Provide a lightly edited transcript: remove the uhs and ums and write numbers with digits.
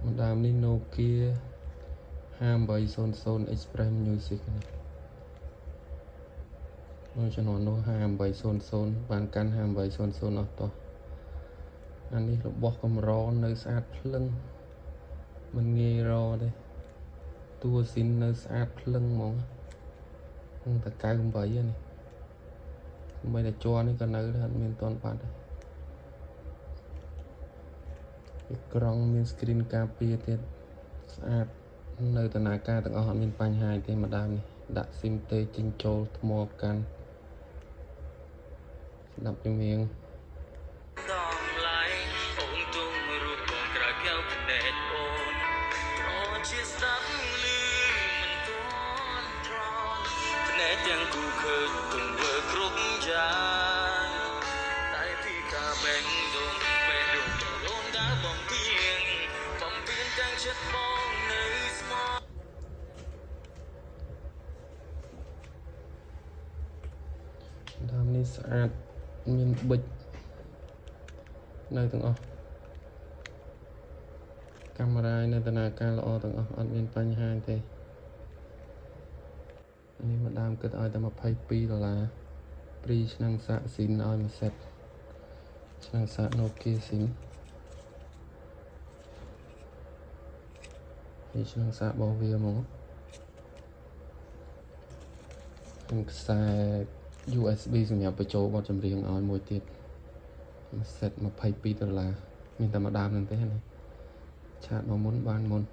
ម្ដើមនេះ Nokia 5800 Express Music ណានៅជំនាន់នោះ5800បានកាន់5800អស់តោះអានេះរបស់កម្រនៅស្អាតភ្លឹងមិនងាយរកទេតួស៊ីននៅស្អាតភ្លឹងហ្មងនឹងតែ98ហ្នឹងនេះសម្បីតែជ័រនេះក៏នៅដែរអត់មានតន់បាត់ដែរអេក្រង់មាន screen ការពារទៀតស្អាតនៅដំណើរការទាំងអស់អត់មានបញ្ហាទេម្ដងនេះដាក់ស៊ីមទេចេញចូលថ្មកាន់ស្ដាប់ចម្រៀង តម្លៃអូនទុំរូបបងក្រៅកែវភ្នែកអូនត្រជាស្ដាប់ឮមិនទាន់ត្រន់ភ្នែកទាំងគូឃើញទង្វើគ្រប់យ៉ាងតែពីការបែងដងបែងដងអូនដើរបំពេញបំពេញទាំងចិត្តបងនៅស្មោះ ដើមនេះស្អាតមានប៊ិចនៅទាំងអស់កាមេរ៉ានៅដំណើរការល្អទាំងអស់អត់មានបញ្ហាទេនេះម្ដើមគិតឲ្យតែ22ដុល្លារព្រីឆ្នាំងសាកស៊ីនឲ្យមួយសេតឆ្នាំងសាក Nokia ស៊ីននេះឆ្នាំងសាករបស់វាហ្មងនឹងខ្សែ USB សម្រាប់បញ្ចូលបទចម្រៀងឲ្យមួយទៀតមួយសេត22ដុល្លារមានតែមួយដើមហ្នឹងទេណាឆាតមកមុនបានមុន។